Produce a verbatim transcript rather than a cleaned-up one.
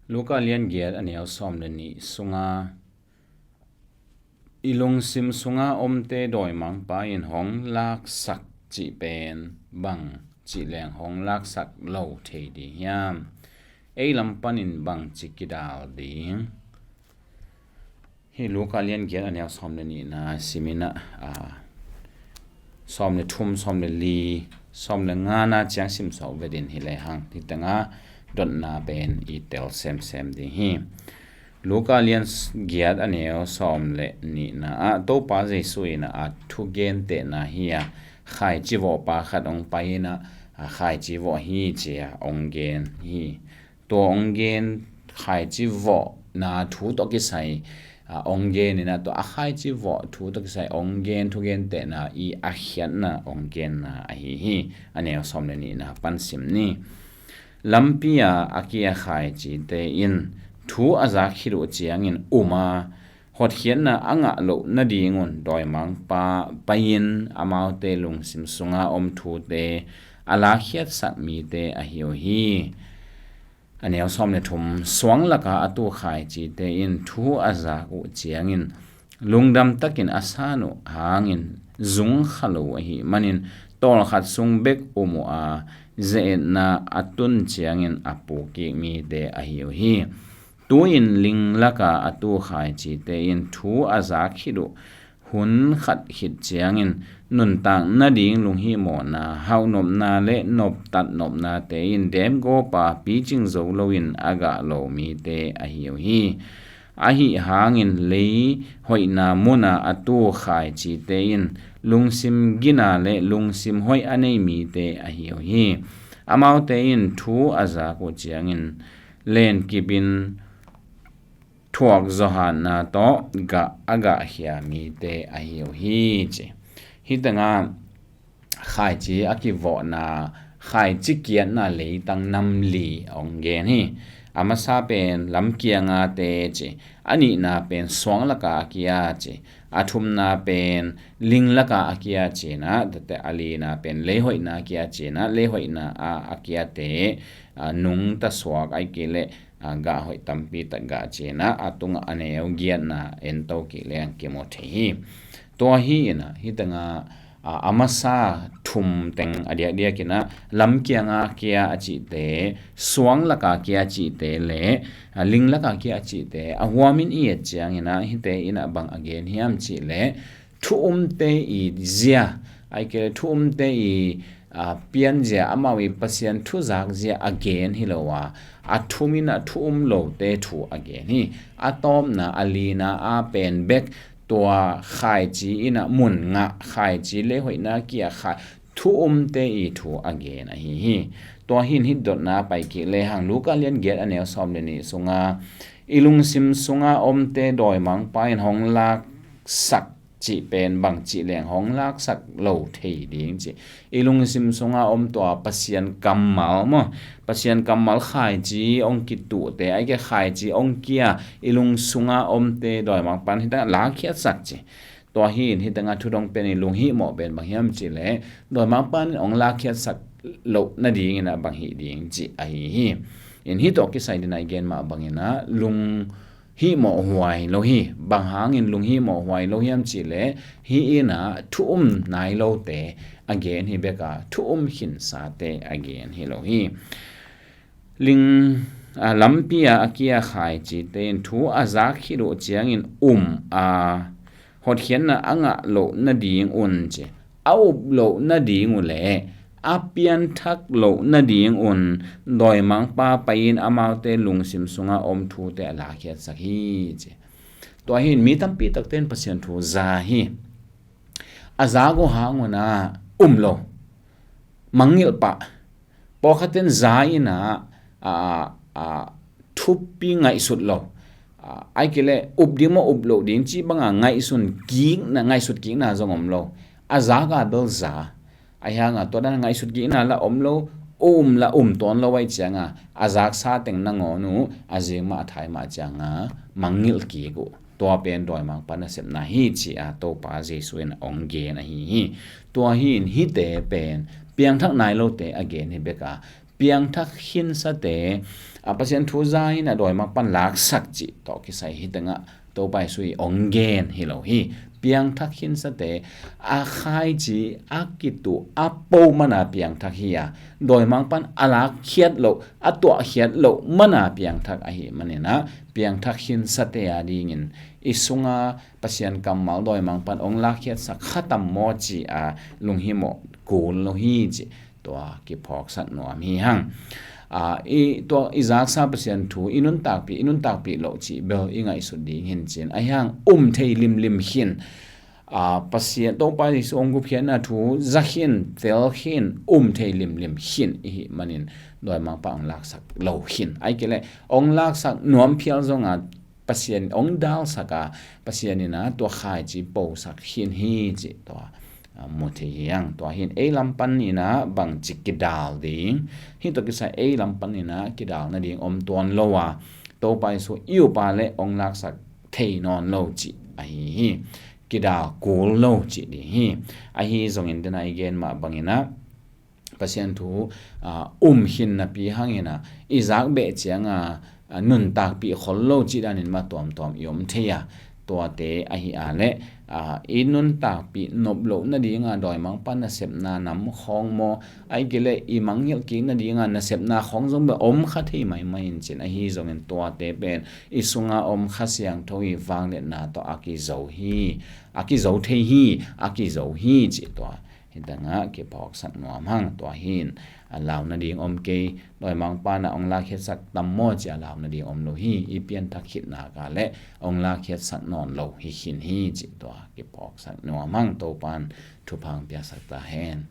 Luka lian giat a neu sawm le nih sunga, i lungsim sunga omte dawimangpa in hong laksak cih pen bang cih leng hong laksak lo thei ding hiam? Ei lam panin bang ci kidal ding? Hi Luka lian giat a neu sawm le nihna simin ah, a, sawm le thum, sawm le li, sawm le ngana ciang simsawh vetin hi lehang, hi tengah dotna pen i tel semsem ding hi. Luka lian giat a neu sawm le nihna ah Topa Jesu in a thugentehna hi a, khaici vawhpa khat hong pai in ah, a, khaici vawh hi ci a hong gen hi. Tua hong gen khaici vawhna thu tawh kisai, a, hong gen in ah tua a khaici vawh thu tawh kisai hong gen thugentehna i a khiatna hong genna ahi hi. A neu sawm le nihna pan sim ni. Lampi a a kia khaicite in thu a zak khit uh ciangin um a, hotkhiatna a ngah loh nadingun dawimangpa pai-in amaute lungsim sunga om thute a lakhiatsak mite ahi uh hi. A neu sawm le thum, suang laka a tu khaicite in thu a zak uh ciangin lungdam takin a san uh hangin zung kha lo uh ahih manin tawlkhat sung bek um uh a, ze-etna a tun ciangin a pukik mite ahi uh hi. Tu-in ling laka a tu khaicite in thu a zak khit uh hun khat khit ciangin nuntak nading lunghihmawhna, hauhnopna le noptat nopnate in demgawpa picing zo loin a gah lo mite ahi uh hi. Ahi hangin lei hoihna muna a tu khaicite in lungsim gina le lungsim hoih a nei mite ahi uh hi. Amaute in thu a zak uh ciangin lenkipin thuak zawhatna tawh gah a gahkhia mite ahi uh hi ci. Hi tengah khaici a kivawhna, khaici kiatna leitang nam li a hong gen hi. A masa pen lamkianga te ci, a nihna pen suang laka a kia ci, a thumna pen ling laka a kia cina, tate a lina pen leihoihna a kia cina, leihoihna a a kiate, a, nungta suak ahi kei leh, a, gah hoih tampi tak gah cina, a tungah a neu giatna ento kei leng kimu thei hi. Tua hi ina, hi tengah, a, a masa thum teng a diakdiak ina, lamkianga kia a cihte, suang laka kia a cihte le, a, ling laka kia a cihte a huamin i et ciang ina, hite ina bang a gen hiam cih leh, thu umte i zia, ahi kei leh thu umte i, a, pianzia, amau i Pasian thuzakzia a gen hi lo a, a thumin a thu um lote thu a gen hi. A tawpna, a lina a pen bek tua khaici ina mun ngah, khaici leihoihna kia khai, thu umte i thu a gen ahi hi. Tua hin hih dotna pai kik lehang Luka lian giat a neu sawm le nih sunga, i lungsim sunga omte dawimangpa in hong laksak cih pen bang cih leng hong laksak lo thei ding cih. I lungsim sunga om tua Pasian kammal maw? Pasian kammal khaici hong kituhte, ahi kei khaici hong kia, i lung sunga omte dawimangpa in hi tengah lakhiatsak cih. Tua hi in hi tengah thudong pen i lunghihmawh pen bang hiam cih leh dawimangpa in hong lakhiatsak loh nading ina bang hih ding cih ahi hi. In hi tawh kisai dina i gen mah bang ina lung hihmawh huai lo hi. Bang hangin lunghihmawh huai lo hiam cih leh hi ina thu um nai lote a gen hi bek a, thu um khinsate a gen hi lo hi. Ling, a, lampi a a kia khaicite in thu a zak khit uh ciangin um a, hotkhiatna a ngah loh nading un ci, a up loh nading uh le a pianthak loh nading un dawimangpa pai-in amaute lungsim sunga om thute a lakhiatsak hi ci. Tua hin mi tampi takte in Pasian thu za hi. A zak uh hang un a um lo, mangngilh pah. Pawlkhat in za ina, a, a, thupi ngaihsut lo. A, ahi kei leh up ding maw up loh ding cih banga ngaihsun kikna, ngaihsut kikna zong om lo. A zak a bel za. Ahi hanga tua dan ngaihsut kikna la om lo, um la um tawn lo ahi cianga, a zaksa teng nangawn uh, a zing mah a thai mah cianga, mangngilh kik uh. Tua pen dawimangpa nasepna hi ci a Topa Jesu in hong gen ahi hi. Tua hi in hite pen piangthak nai lote a gen hi bek a, Piangthak khinsate, a, Pasian thu za in a dawimangpa'n laksak cih tawh kisai hi tengah Topa Jesu i ong gen hi lo hi. Piangthak khinsate, a khaici, a kituh, a po mana piangthak hi a, dawimangpa'n a lakkhiat loh, a tuahkhiat loh mana piangthak ahi maninah, piangthak khinsate a dingin i sunga Pasian kammal dawimangpa'n ong lakkhiatsak kha tam maw ci a lunghimawh kul lo hi ci. Tua kiphawksak nuam hi hang. A, i, tua i zaksa Pasian thu i nuntakpih, i nuntakpih loh cih bel i ngaihsut ding hi in cin. Ahi hang um thei limlim khin. A, Pasian Topa Jesu ong gupkhiatna thu za khin, tel khin, um thei limlim khin i hi manin dawimangpa ong laksak lo khin. Ai kei leh ong laksak nuam phial zonga Pasian ong dalsak a, Pasian inah tua khaici posak khin hi cih tua, a, mu thei hi hang. Tua hin ei lam pan inah bangci kidal ding, hih tawh kisai ei lam pan inah kidal nading om tuan lo a, Topa Jesu i upa le ong laksak thei nawn lo cih ahi hi. Kidal kul lo cih ding hi. Ahi zongin dena i gen mah banginah Pasian thu, a, um khin napi hangin a, i zak beh cianga, a, nuntakpih khol lo cih danin mah tuamtuam i om thei a, tuate ahi a leh, a, i nuntakpih nop loh nadinga dawimangpa nasepna nam khawng maw, ai kei leh i mangngilh kik nadinga nasepna khawng zong bel om kha thei maimai in cin. Ahi zongin tuate pen i sunga om Kha Siangtho i vangliatna tawh a kizo hi, a kizo thei hi, a kizo hi cih tua. Hi tengah kiphawksak nuam hang. Tua hin a lau nading om kei, dawimangpa na ong lakkhiatsak tam maw ci a lau nading om lo hi. I pianthak khitna ka le ong lakkhiatsak nawn lo hi khin hi cih tua kiphawksak nuam hang. Topan thupha piaksak ta hen.